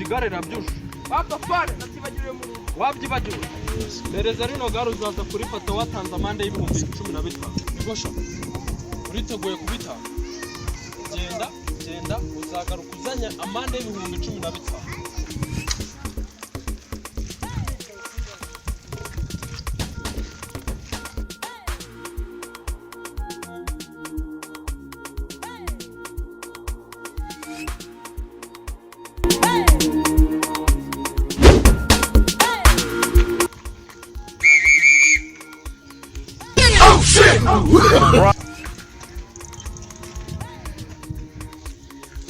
Iri gare rirabyujuje. Papa fare nabyibagiriwe mu rugo. Wabyibagiwe? Mpereza rino gare, uzaza kurifata watanze amande y'ibihumbi 15. Niko sha, uriteguye kubitanga? Genda, genda, uzagaruka uzanye amande y'ibihumbi 15.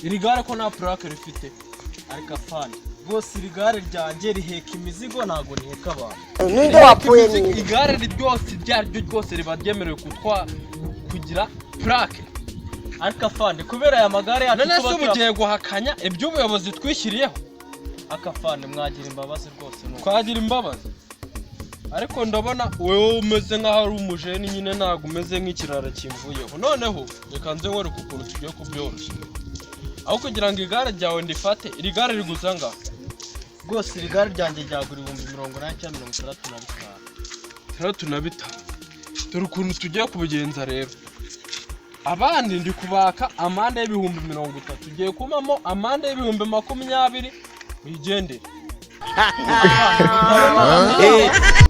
Iri gare ko nta plaque rifite? Ariko afande, rwose iri gare ryanjye riheka imizigo, ntabwo riheka abantu. Ninde wapfuye ni Igare ryose, iryo ari ryo ryose, riba ryemerewe kutwa kugira plaque. Ariko afande, kubera aya magare yacu None se tuba ubu ugiye guhakanya iby'ubuyobozi twishyiriyeho? Ariko afande, mwagira imbabazi rwose ni uko. Twagira imbabazi, ariko ndabona wowe umeze nk'aho ari umujeni nyine, ntabwo umeze nk'ikirara kimvuyeho. Noneho reka nze nkwereke ukuntu tugiye kubyoroshya. Aho kugira ngo igare ryawe ndifate, iri gare riguza ngaho? Rwose iri gare ryanjye ryagura 80,000 cyangwa 65. 65. Dore ukuntu tugiye kubigenza rero. Abandi ndi kubaka amande y'ibihumbi 30, ugiye kumpamo amande y'ibihumbi 20, wigendere.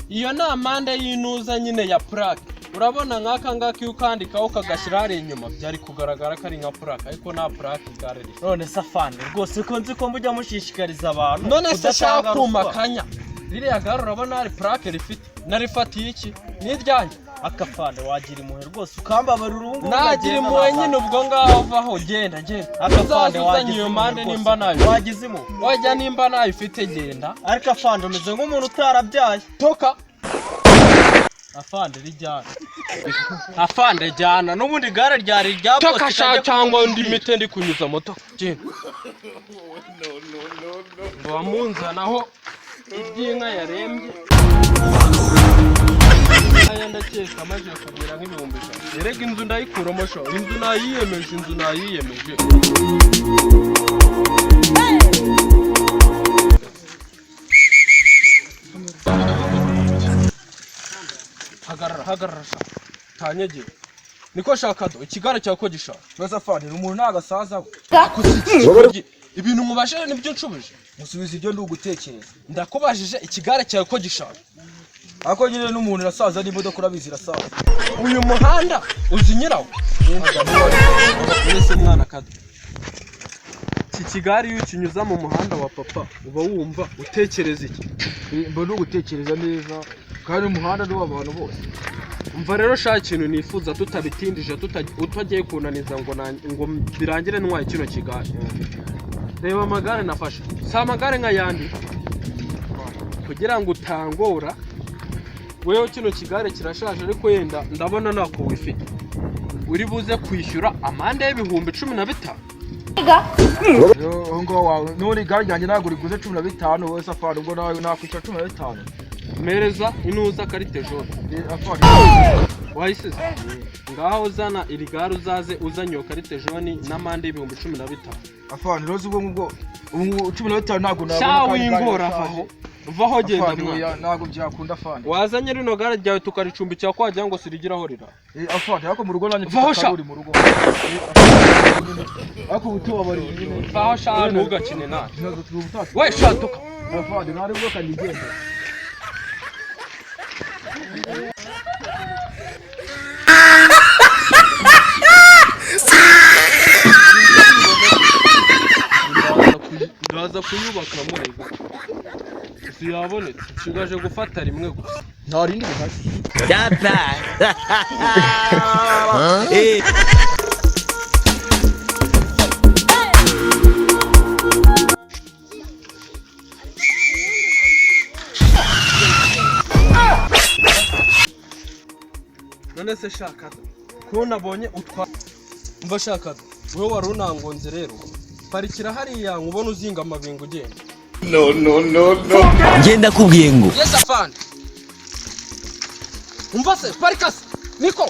Iyo ni amande y'intuza nyine ya plaque. Urabona nk'aka ngaka, iyo ukandikaho ukagashyira hariya inyuma, byari kugaragara ko ari nka plaque, ariko nta plaque igare rifite. None se afande, rwose ko nzi ko mujya mushishikariza abantu None se kudatanga shaka ruswa. kumakanya, ririya gare urabona hari plaque rifite? Narifatiye iki? Ni iryanjye. Akafande, wagira impuhwe rwose ukambabarira ubu ngubu. Nagira nkagenda. impuhwe nyine ubwo ngaho, vaho, genda, genda. Akafande, Uzaza uzanye wagize iyo impuhwe mande rwose. nimba nayo. Wagize impuhwe. Wajya, nimba nayo ufite, genda. Ariko afande, umeze nk'umuntu utarabyaye. Toka. Afande, rijyana. Afande, jyana n'ubundi igare ryari irya Toka bose. sha, cyangwa undi mite ndi kunyuza moto. Genda ngo wamunzanaho iby'inka yarembye. Aya ndakeka amaze kugura nk'ibihumbi 100. Erega inzu ndayikuramo sha, inzu nayiyemeje, inzu nayiyemeje. Hagarara, hagarara sha, tanyegeye. Niko shakado, ikigare cyawe ko gishaje? Mbese afande, umuntu nagasaza we? Ibintu mubashije nibyo nshubije. Musubiza ibyo ndi ugutekereza. Ndakubajije, ikigare cyawe ko gishaje? Ariko nyine n'umuntu irasaza, n'imodoka urabizi irasaza. Uyu muhanda uzi nyirawo urese mwana kado? Iki kigare iyo ukinyuza mu muhanda wa papa, uba wumva utekereza iki? Mba ndi ugutekereza neza, kandi umuhanda ni uw'abantu bose. Umva rero shaka, ikintu nifuza, tutabitindije, utagiye kunaniza ngo ngo birangire ntwaye kino kigare. Reba amagare nafashe, si amagare nk'ayandi. Kugira ngo utangora wewe, kino kigare kirashaje, ariko yenda ndabona ntako wifite. Uri buze kwishyura amande y'ibihumbi 15. Rero aho ngaho wawe n'ubundi igare ryanjye ntabwo riguze 15. Wowe se afande, ubwo nawe nakwishyura 15? Mpereza inuza carte jaune. Afande. Wayisize ngaho, uzana iri gare, uzaze uzanye iyo carte jaune n'amande y'ibihumbi 15. Afande, rero ubwo ngubwo ubu ngubu 15 ntabwo nabona. Sha, Kandi igare wingora, rirashaje. vaho, vaho, genda. Afande, Mwana. oya, ntabwo byakunda afande. Wazanye rino gare ryawe tukaricumbikira, ko wagira ngo sirigira rira. Afande, ariko mu rugo nanjye mfite Vaho sha. akaruri mu rugo. Afande, ariko ubu tubabariye nyine. Vaho sha, ntugakine nawe. Ntabwo tuba We sha, tuka. Afande, ntari bwo kanigenda. Ndaza kuyubaka murega. Inzu yabonetse, nshigaje gufata rimwe gusa. Nta rindi rihari. Papa. None se shaka ko nabonye utwa, umva shaka, wowe wari unangonze rero, parikira hariya nkubona uzinga amabingo ugenda. Ngenda kubwiye ngo Yes afande. Umva se, parika se niko.